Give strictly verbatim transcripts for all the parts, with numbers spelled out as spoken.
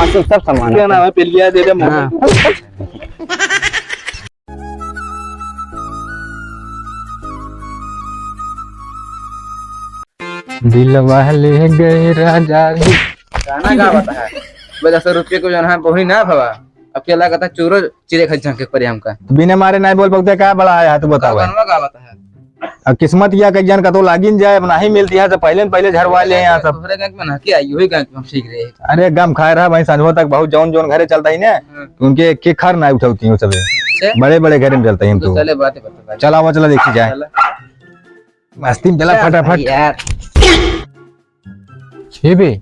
सब, सब सामान क्या है। नाम है, पिलिया दे दे, हाँ। दिलवा ले गए राजा जी। गाना गावत है। बोले, "दस रुपये को जौन है, वही ना भवा। अब क्या लागत है, चोरो चिरे खा झांके पड़े हमका।" तो बिना मारे नहीं बोल पाते, का बड़ा आया है, तू बताओ। गाना गावत है। अब किस्मत या कई जन का तो लागिन जाए, अब नहीं मिलती है, तो पहले न पहले झड़वा ले यहाँ सब। तोहरे गाँव में ना, क्या आई, वही गाँव में हम सीख रहे हैं। अरे, गम खाए रहा भाई, संझवा तक बहुत जौन जौन घरे चलता ही ना, हाँ। उनके एक के खर ना उठौती हूँ सबे। से? बड़े बड़े घरे में चलता ही हम तो तो। चले, बात है, बात है, बात है। चला, वो चला, देखी जाए। चला। मस्ती में चला चल फटाफट। भाई यार। छे बे,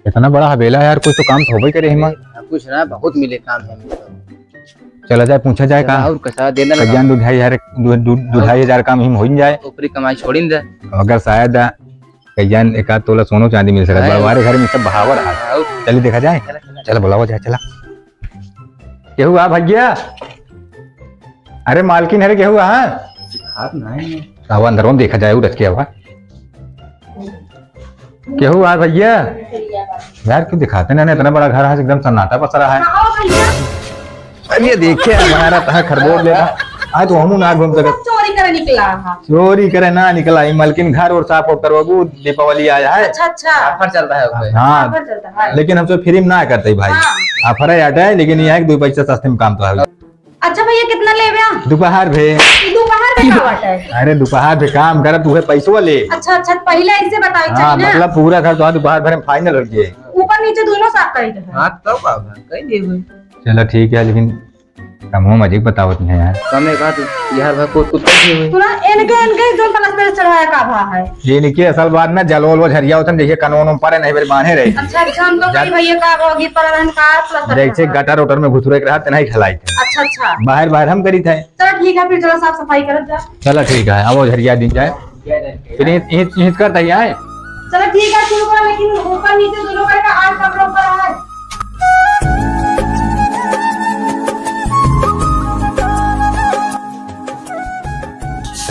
इतना बड़ा हवेला यार, कुछ तो काम तो होबे करे हिमा। कुछ ना, बहुत मिले काम है हमको। चला जाए, पूछा जाए चला का। और कसा देना लगा। कल्याण दो ढाई हजार, दो, दो, दो ढाई हजार काम हिम हो ही जाए। ऊपरी कमाई छोड़िन दे। अगर शायद आ, कल्याण एक आध तोला सोनो चांदी मिल सकत। है। बड़वारे घर में सब बहावर है। हाँ। चलिए देखा जाए। चला, चला। चला बुलावा जाए, चला। केहू आ भैया? अरे मालकिन, अरे केहू आ? दिखात नहीं है। आवा अंदर में देखा जाए, उड़त के आवा। केहू आ भैया? यार क्यों दिखाते नहीं, इतना बड़ा घर है, एकदम सन्नाटा पसरा है। हाँ, भैया। अरे ये देखिए, हमारा तहा खरबोट लेना। आज तो हमू ना घूम सकत। चोरी करे निकला है। चोरी करे ना निकला, ये मालकिन घर और साफ और करवाबू, दीपावली आया है। अच्छा, अच्छा। ऑफर चलता है उसपे। हाँ। ऑफर चलता है। लेकिन हमसे फ्री में ना करते भाई। हाँ। ऑफर है, आटा है, लेकिन ये है कि दो पैसा सस्ते में काम तो है। अच्छा भैया, कितना लेबे आप? दोपहर भे। ई दोपहर में का बात है? अरे दोपहर भे काम करत, उहे पैसवा ले। अच्छा, अच्छा, पहले ऐसे बतावे हाँ, चाहिए ना। मतलब पूरा घर तो आज दोपहर भर में फाइनल हो गए। ऊपर नीचे दोनों साफ करे के है। हाँ, तब का भा, कह दे भाई। चलो ठीक है, लेकिन कमो मजिक बतावत नहीं है। कमे का तू, यार भाई, कोई कुत्ता नहीं हुई। तू ना इनके, इनके जो पलस्तर चढ़ाया का भा है। ये इनके असल बात ना, जलो लो झरिया होतन, देखिए कनों में परे नहीं, बड़े बांधे रहे। अच्छा, अच्छा, हम तो जा- कही भैया का भा, गीत पर रहन का पलस्तर जैसे चढ़ाया। गटर उटर में घुसरे के रहा, तेनाही खिलाई थे। अच्छा, अच्छा। बाहर, बाहर हम करी थे। चलो ठीक है, फिर चलो साफ सफाई करत जा। चलो ठीक है, अब वो झरिया दिन जाए। फिर ईंट, ईंट, ईंट कर दही आए। चलो ठीक है, शुरू करो, लेकिन ऊपर नीचे दोनों करके आज कपड़ों पर है।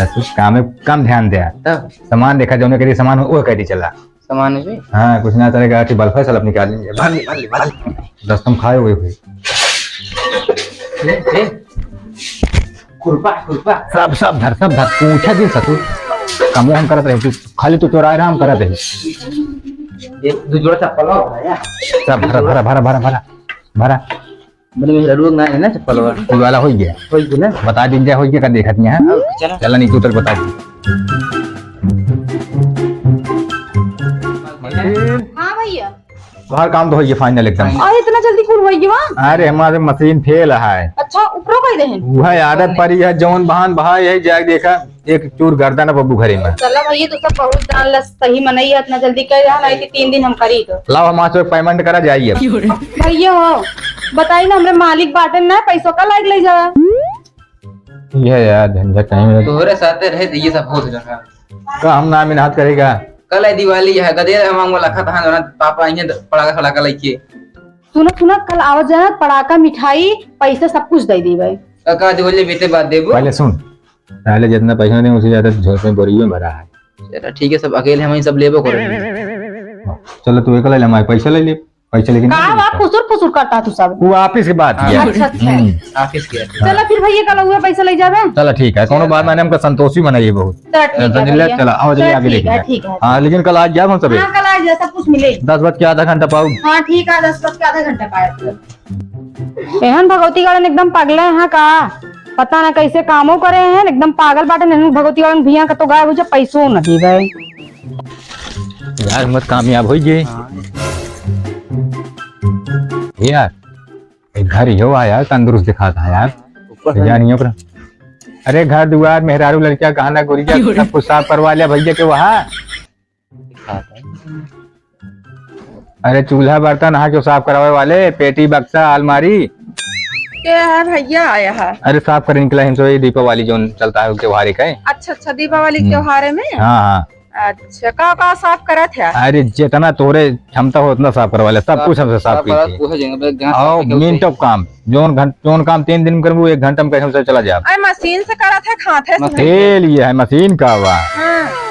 ससुर काम में कम ध्यान दे। तब? सामान देखा, जौने के लिए सामान हो, वो कह दी चला। सामान है जी? हाँ, कुछ ना चलेगा, अच्छी बल्ब है, सब निकाल लेंगे। भर ले, भर ले, भर ले। दस्तम खाए हुए हुए। ले, ले। खुरपा, खुरपा। सब, सब धर, सब धर। पूछा दिन ससुर। कमो हम करत रहे, तू खाली तू चोराए रहा, हम करत रहे। एक, दो जोड़ा चप्पल और भरा यार। सब भरा, भरा, भरा, भरा, भरा। भरा। मतलब मेहरारू ना है ना चप्पल वाला। ई वाला हो गया। हो गया ना? बता दिन जा हो गया, का देखत नहीं है। हाँ, चला। चला नीचे उतर, बता दी। हाँ भैया। बाहर काम तो हो गया फाइनल एकदम। अरे इतना जल्दी कुल हो गया? अरे हमारे मशीन फेल है। अच्छा, ऊपरो कह देहन। वह आदत पड़ी है, जौन बहान बहा यही जाके देखा। एक चूर गर्दन बब्बू घरे में। चला भैया, तू सब बहुत जान लस, सही मनई है, इतना जल्दी कह रहा, नहीं कि तीन दिन हम करी तो। लाओ, हम आज पेमेंट करा जाइए। भैया हो, बताई ना, हमरे मालिक बाटे ना, पैसों का लाइक ले जावा। ये यार, झंझट नहीं मिला। तोहरे साथे रहे तो ये सब होत रहा। का हम ना मेहनत करेगा? कल है दिवाली है, गदे हम मांगो लखा तहां ना, पापा इन्हें पड़ाका खड़ाका लेके। सुनो, सुनो, कल आवत जाना, पड़ाका, मिठाई, पैसा सब कुछ दे दीबे। का, का दिवाली बीते बाद देबो? पहले सुन, पहले जितना पैसा दें, उससे ज्यादा झोल में बोरियों में भरा है। चलो ठीक है, सब अकेले हम ही सब लेबो करेंगे। चलो तू एक ले ले, हमारे पैसा ले ले, पैसा लेके का नहीं बा, देता। फुसुर फुसुर करता तू सब। वो ऑफिस के बात हाँ। किया। अच्छा, अच्छा। हम्म। ऑफिस के। चलो फिर भैया, कल हुआ पैसा ले जाबे। चलो ठीक है, कोनो बात ना, हमका संतोषी बनाइए बहुत। चलो ठीक है समझ ले, भैया। चलो, आओ, चलो चलिए आगे ठीक है, देखिए। ठीक है। हाँ, लेकिन कल आज जाओ हम सभी। हाँ, कल आज जा, सब कुछ मिले। दस बज के आधा घंटा पाओ। हाँ, ठीक है, दस बज के आधा घंटा पाए। एहन भगवती गाड़न एकदम पगले हैं का? पता ना कैसे कामो करे हैं, एकदम पागल बाटे। एहन भगवती गाड़न भैया का तो गायब हो जा, पैसो न दी गए। यार, मत कामयाब हो गए। हाँ। यार, एक घर यो आया, तंदुरुस्त दिखाता है यार। ऊपर है। जानिए पर। अरे, घर दुआर, मेहरारू, लड़किया, गहना, गुरिया, सब कुछ साफ करवा लिया भैया के वहाँ। अरे चूल्हा बर्तन अहाँ के साफ करावे वाले, पेटी बक्सा अलमारी। के है भैया आया है? अरे साफ करे निकला हम तो, ये दीपावली जोन चलता है त्योहार का है। अच्छा अच्छा, दीपावली के हम्म। त्योहार में? हाँ हाँ। अच्छा, का का साफ करत है? अरे जितना तोरे क्षमता हो उतना साफ करवा ले, सब साफ कुछ हमसे साफ साफ करवा कीजिए। पूछे जाएंगे, बस यहाँ आओ, साफ करके मिनट उठे। Of काम, जौन घंट-, जौन काम तीन दिन में करबू, एक घंटा में कहीं से चला जाए। अरे मशीन से करत है, हाथे से। मशीन। तेल ये है, मशीन का बा? हाँ।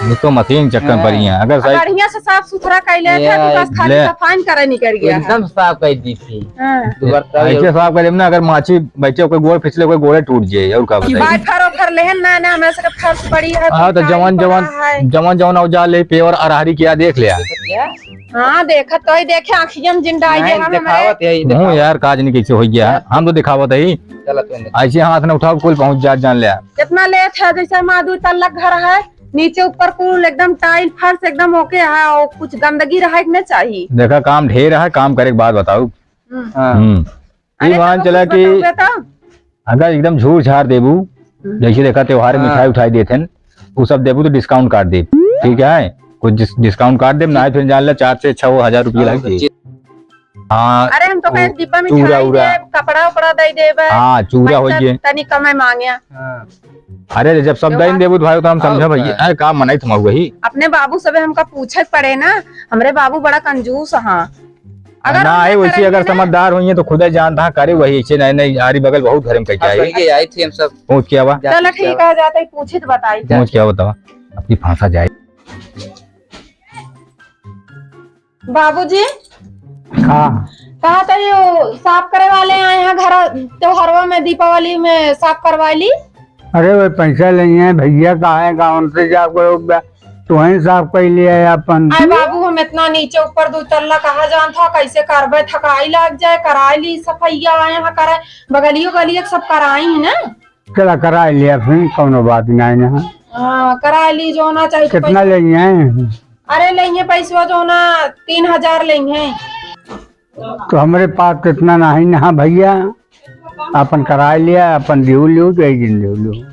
ये तो मशीन चक्कर में हाँ। पड़ी है। अगर सही बढ़िया से साफ सुथरा कर लेते हैं, या तो बस खाली ले। सफाई करे निकल गया है। एकदम साफ कर दी थी। हाँ। दो बार साफ ऐसे साफ करे ना, अगर माछी बैठे, कोई गोड़ फिसले, कोई गोड़े टूट जाए, और का बताइए? बाय फर ओफर लेहन ना, ना, हमरा सबके फर्श पड़ी है, हाँ, तो टाइल जवन, पड़ा जवन, है। जवन, जवन औजार ले, पेवर अरहरी किया देख लिया। क्या? हाँ, देखत तो ही देखे, आँखिया में जिन डाई नहीं, दे, हम दिखावत हमरे है, ये हूँ दिखावत। यार, का जानी कैसे हो गया। यार। हम तो दिखावत है। चलो, तुम दिखाओ। ऐसे हाथ न उठाओ, कुल पहुँच जात, जान ले। कितना लेट है, जैसे हमारा दो तल्ला घर है, नीचे ऊपर कुल एकदम टाइल फर्श एकदम ओके है, और कुछ गंदगी रहे के नहीं चाहिए। देखा, काम ढेर है, काम करे के बाद बताओ। हम्म। हाँ। हम्म। अरे, ई मान तो चला कुछ कि बताओ, बताओ। अगर एकदम झूठ झाड़ देबू, हम्म। जैसे देखा त्योहार में हाँ। मिठाई उठाई देत हन, उ सब देबू तो discount काट देब, ठीक है? कुछ dis-, discount काट देब, ना फिर जान ले चार से छह हजार रुपया हाँ, लग जाई। हाँ, अरे हम तो वो कहे डिब्बा में चूरा चढ़ाई उरा। देब, कपड़ा उपड़ा दे देब, हाँ, चूरा पैसा होइए। तनी कमे मांगे। हाँ। अरे जब सब तो दे बात देबू तो भाई तो हम हाँ, समझा भैया, हाँ। अरे का मनाई थमा वही। अपने बाबू सबे हमका पूछे पड़े ना, हमरे बाबू बड़ा कंजूस हाँ। अगर ना हम आए ना वैसे, करेंगे अगर ना। समझदार होइए तो खुदे जानता हाँ, करे वही, ऐसे नहीं, नहीं, आरी बगल बहुत घर में कह के हाँ, आए। वही के आई थी हम सब। पहुँच के आवा। चलो ठीक है, जाते ही पूछी तो बताई। पहुँच के आवा, बतावा। आपकी फांसा जाए। बाबूजी। हाँ। कहा था ये साफ करे वाले आए हैं घर त्योहारवा में, दीपावली में साफ करवा ली। अरे वो पैसा लेइहैं भैया, काहे गाँव से जाब करो बा-, तुहैं साफ कइ लिया है अपन। अरे बाबू, हम इतना नीचे ऊपर दो तल्ला कहाँ जानत हो, कैसे करबे, थकाई लाग जाए, कराई ली सफैया, आए यहाँ कराए, बगलियो गलियो सब कराई है ना। चला कराई लिया फिर, कौनो बात नहीं ना। हाँ, कराई ली जो ना चाहिए कितना पैसा। लेइहैं? अरे लेइहैं पैसवा जो ना तीन हजार लेइहैं। तो हमरे पास तो इतना नहीं ना भैया, अपन कराई लिया, अपन दिहू लिहू, तो एक दिन दिहू लिहू।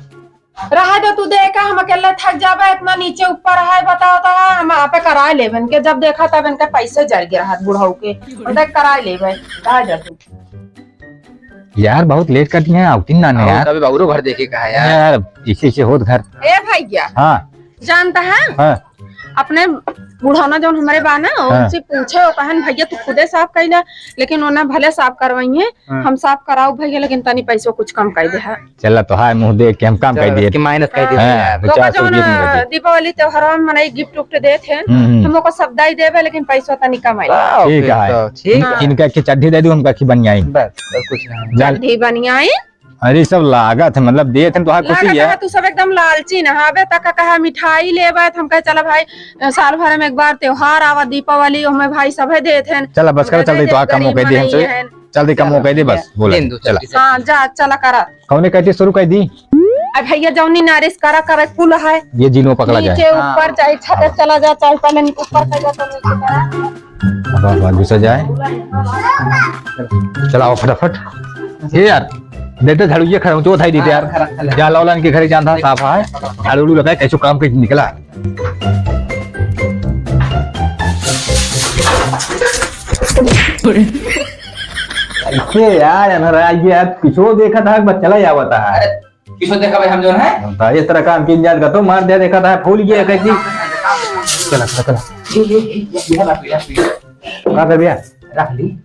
रहा दो तू, देखा हम अकेले थक जाबे, इतना नीचे ऊपर है, बताओ तो है, हम आपे कराई लेबे इनके, जब देखा तब इनके पैसे जर गए रहत बुढ़ऊ के, हम तक कराई लेबे, रहा दो तू। यार बहुत लेट कर दिए हैं, आवती ना ना हाँ, यार। तबे बाबूरो घर देखे का है यार। यार, इसे, इसे होत घर। ए भैया। हाँ। जानता है? हाँ। अपने बुढ़ौना जौन हमरे बा ना, हाँ। उनसे पूछे, वो कहन, "भैया, तू खुदे साफ कइला, लेकिन वो ना भले साफ करवाई है, हाँ। हम साफ कराओ भैया, लेकिन तनी पैसो कुछ कम कर दे है।" चला, तो हाय मुँह देख के हम काम कर चल, दिए। कि minus कर दिए हाँ, यार। तो पचास का जौन रुपये कम कर दिए। दीपावली त्योहार में मने gift उफ्ट देत हैं, हम्म, हम्म। हम ओकर सब दाई देबे, लेकिन पैसो तनी कम आई। आओ ठीक फिर है। तो, ठीक हाँ। है। इनका के चड्ढी दे दू, हमका की बनियाई। बस, और कुछ नहीं। चड्ढी बनियाई। अरे, सब लागत है, मतलब, देत हैं तो हाँ, खुशी लागत है। है, तू सब एकदम लालची न हवे, तक कहा मिठाई लेबे, त हम कहे, "चला भाई, साल भर में एक बार त्योहार आवा, दीपावली, ओमे भाई सभे देत हैं।" चला, बस कर, चल दे, तो आ काम मौके दे हमसे। चल दे, काम मौके दे, बस, बोला, चला। हाँ, जा, चला करा। कौने कहती शुरू कर दी? अब भैया, जौनी नारिस करा, करे कुल है। ये जिनो पकड़ा जाए। नीचे, ऊपर, चाहे छत चला जा, चाहे पहले ऊपर चला जा, तो नीचे करा। अब, अब, अब घुसा जाए। चलाओ फटाफट। ये यार, देते झाड़ू ये खड़ा, जो उठाई देते यार। हाँ, खड़ा, खड़ा। जा लाओ लाइन के घरे जान था, साफ है। झाड़ू उड़ू लगाए, कैसे काम के निकला। ऐसे यार, अनहरा ये यार, पीछो देखा था, बस चला जावता है। अरे, किसको देखा भाई हम जौन है? हम तो इस तरह काम की जान का तो मार दिया, देखा था फूल गया कैसी। चला, चला, चला। ये, ये, ये, ये, ये, ये, ये। का कर भैया? रख ली।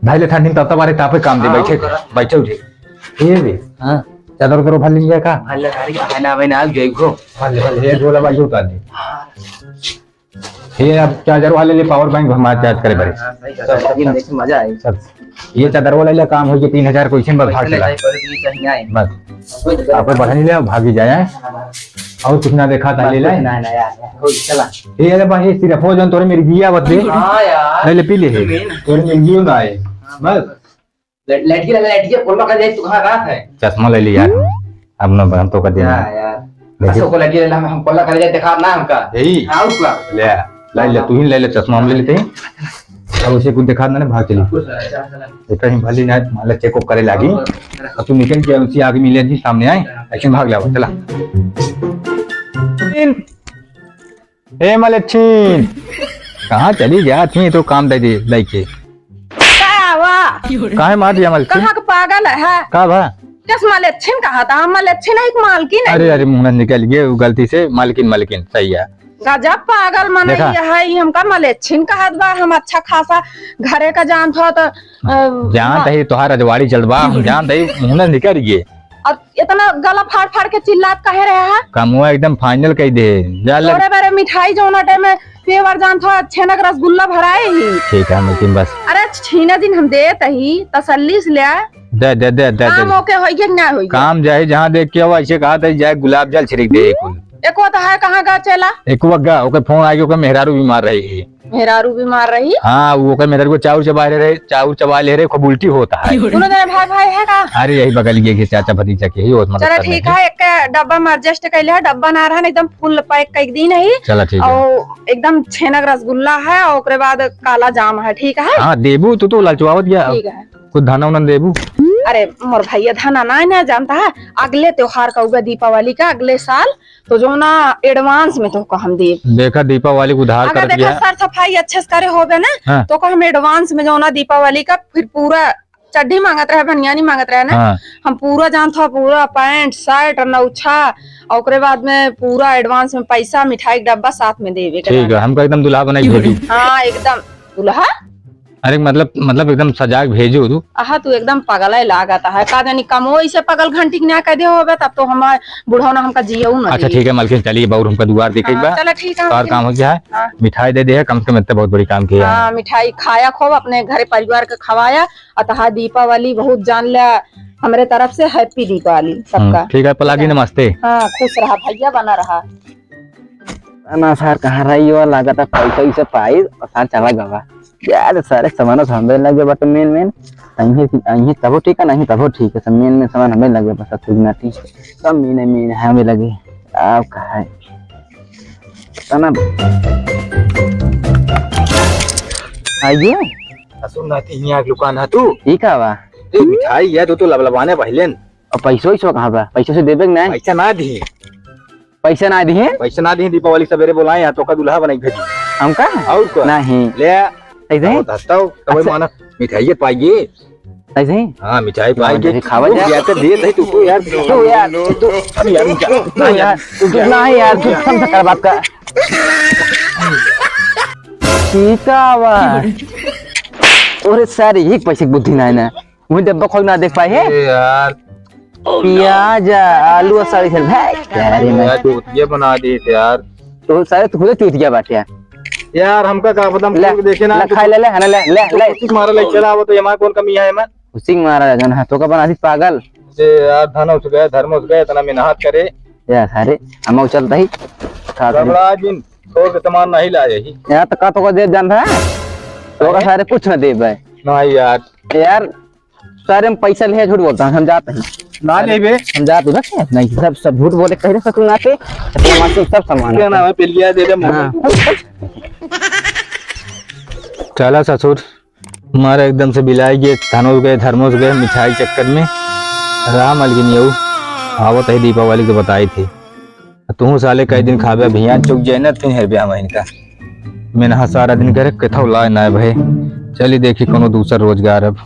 भाई ले ठंडी में तब तब अरे तापे काम दे, हाँ, बैठे वो थे, करा। बैठे उठे। ये भी? हाँ। चादर करो भाई लिया का? भाई ले गाड़ी का है ना, भाई ना, आ गई घो। भाई ले, भाई ले, ये झोला भाई उतार दे। हाँ। ये अब चार्जर वाले लिए पावर बैंक हमारा चार्ज करे बड़े। हाँ, सही बात है। सब, सब, लेकिन सब, देख के मजा आए। सब। ये चादर वाला ले काम हो गया तीन हजार को इसे बस भाग चला। बस। कोई दिक्कत आप बढ़ा नहीं ले, भागी जाए। हाँ। और कुछ ना देखा था, ले ले। ना, ना यार, हो, चला। ये ले भाई, सिर्फ हो जौन तोरे मिर्गिया बदले। हाँ यार। ले ले, पी ले। जमीन। तोरे मिर्गियो ना आए। हाँ, बस। बस। ले-, लड़की ले, लड़की के कोल्ला का जाए, तू कहाँ रात है? चश्मा ले लिया। अब ना बहन तो कर देना। हाँ यार। लेकिन अच्छा, को लड़की ले, हम, हम कोल्ला का ले जाए, दिखा ना हमका। यही? हाँ, उसका। ले, ले, ले, तू ही ले ले, चश्मा हम ले लेते हैं। अब उसे कुछ दिखा ना, भाग चली। कुछ नहीं, चला, चला। देखा ही भली ना, माला चेक करे लागी। हाँ, बस। अब तू निकल के उसी आगे मिले जी, सामने आए, ऐसे भाग ले, चला। ए मलच्छिन, कहाँ चली जात ही? तो काम दे दे लइके। का हुआ? काहे मार दिया मलच्छिन? कहाँ के पागल है? का भा? कस मलच्छिन कहा था? हम मलच्छिन है कि मालकिन है? अरे, अरे, मुँह ना निकल गए, वो गलती से मलकिन, मलकिन, सही है। गजब पागल मनई देखा। है, ई हमका मलेच्छिन कहत बा। हम अच्छा खासा घरे का जानत हो तो, अ, जानत मा- ही तोहार रजवाड़ी चलत बा, हम जानत ही मुँह न निकल गए। अब इतना गला फाड़ फाड़ के चिल्लात काहे रहे है? कमुआ एकदम final कइ दे। जा लग- तोरे बारे मिठाई जौना टाइम में पेवर जानत हो, छेनक रसगुल्ला भराए ही। ठीक है मलकिन, बस। अरे छीना दिन हम देत ही, तसल्ली से ले। दे, दे, दे, दे, काम दे। ओके होइगे कि ना होइगे? काम जाए जहाँ देख के हो, ऐसे कहा था जाए गुलाब जल छिड़क दे कुल। एको तो है कहाँ का चेला? एको गा, ओके फोन आइगे, ओके मेहरारू बीमार रही। मेहरारू बीमार रही? हाँ, वो ओके मेहरारू को चाउर चबा ले रहे, चाउर चबा ले रहे, खूब उल्टी होता है। दोनों जने भाई भाई है का? अरे यही बगल के, के चाचा भतीजा के ही, वो मदद चला करने ठीक के। है, एक डब्बा में adjust कर ले, डब्बा ना रहा ना, एकदम full pack कर दी नहीं। चला ठीक है। और एकदम छेनक रसगुल्ला है, और ओकरे बाद काला जाम है, ठीक है? हाँ, देबू, तू तो ललचवावत गया। ठीक है। कुछ धना उना देबू? अरे मोर भैया, धना ना, ना जानता है, अगले त्योहार का उगा, दीपावली का अगले साल, तो जौना advance में तोहका हम देब। देखा, दीपावली को उधार अगर करत देखा गया। सर सफाई अच्छे से करे होबे ना, हाँ। तोहका हम advance में जौना दीपावली का फिर पूरा चड्ढी मांगत रहे, बनियानी मांगत रहे ना, हाँ। हम पूरा जानत हो, पूरा pant, shirt, नौछा, और ओकरे बाद में पूरा advance में पैसा, मिठाई के डब्बा साथ में देबे के ठीक है, रहल। हमका एकदम दुल्हा बनाई भेजू। हाँ, एकदम दुल्हा। अरे मतलब, मतलब एकदम सजा के भेजू तू। आहा, तू एकदम पगल है लागत है। का जानी कमो ऐसे पगल घंटी के ना कह दे होबे, तब तो हमार बुढ़ौना हमका जियऊ ना अच्छा दी। ठीक है मलकिन, चलिए बाउर हमका दुआर देखे एक हाँ, बार। चला ठीक है, तोहार मलकिन। काम हो गया है। हाँ। मिठाई दे दे है, कम से कम इतने बहुत बड़ी काम किया है। हाँ, मिठाई खाया खूब, अपने घरे परिवार के खवाया, और तोहार दीपावली बहुत जान ले, हमरे तरफ से happy दीपावली सबका। हम्म, ठीक है, पलागी नमस्ते। हाँ, खुश रहा भैया, बना रहा। ना सार, कहाँ रही हो? लागत है पैसा वैसा पाई और सार चला गवा। यार सारे सामान तो हमें लगे बट मेन मेन। अहीं, अहीं तबो ठीक है, नहीं तबो ठीक है, सब मेन मेन सामान हमें लगे बस, सब ठीक ना ठीक। सब मेन मेन है हमें लगे। आप कहा है? तना आइए। असुर नाती हियाँ के लुकान है तू। ई का बा? ए, मिठाई है, तू तो लबलबाने बहिलेन। और पैसो वैसो कहाँ बा? पैसो से देबे कि नहीं? पैसा ना दी। पैसा ना दिहे? पैसा ना दिहे, दीपावली सबेरे बोलाए, यहाँ तोका दुल्हा बनाई भेजी। हमका? और का? नहीं। ले। ऐसे ही? बताओ, तब अच्छा। माना, मिठाई पाइए। ऐसे ही? हाँ, मिठाई हाँ, पाइए। जैसे खावा तू जाए। या तो दे दे तू, तू यार, तू यार, तू, अरे यार, तू यार, तू ना है यार, तू समझ कर बात का। ठीक है बा। अरे सारे, एक पैसे की बुद्धि ना है ना। वही डब्बा खोल ना देख पाए है? अरे यार। प्याज, आलू और सारी चीज। भाई, अरे मैं यार, चूतिया बना दे थे यार। तो सारे तू खुद चूतिया बाटे यार। यार, हमका का पता, हम ले, लोग देखे ना, ले, तो खाए ले, ले, है ना, ले, ले, तो ले। खुशी मारा ले, चला, वो तो एमा कौन कमी है, एमा? खुशी मारा, जौन है, तो का बना दी पागल। जे यार, धन उस गए, धर्म उस गए, इतना मेहनत करे। यार, अरे, हम चलता ही। खा तो बड़ा जिन, छोड़ के सामान नहीं लाए ही। यार, तो का तो का देव जान रहा है? तो का अरे? सारे कुछ ना देव है। नहीं यार। यार, सारे हम पैसा ले झूठ बोलता है, हम जाते हैं। ना लेबे। हम जाते हैं, बस नहीं, सब, सब झूठ बोले, कह रहे ससुर नाते, सब सामान, सब सामान। क्या नाम है, पिलिया दे दे, हाँ। चला ससुर, मारा एकदम से बिलाई गए, धनोज गए, धर्मोज गए, मिठाई चक्कर में। राम अलगिन यऊ, आवत है दीपावली के बताई थी। तू साले कई दिन खाबे, अभियान चुक जाए ना, तू हेरबे हम इनका। मैं नहा सारा दिन करे, कथौ लाए ना भाई। चली देखी कोनो दूसर रोजगार अब।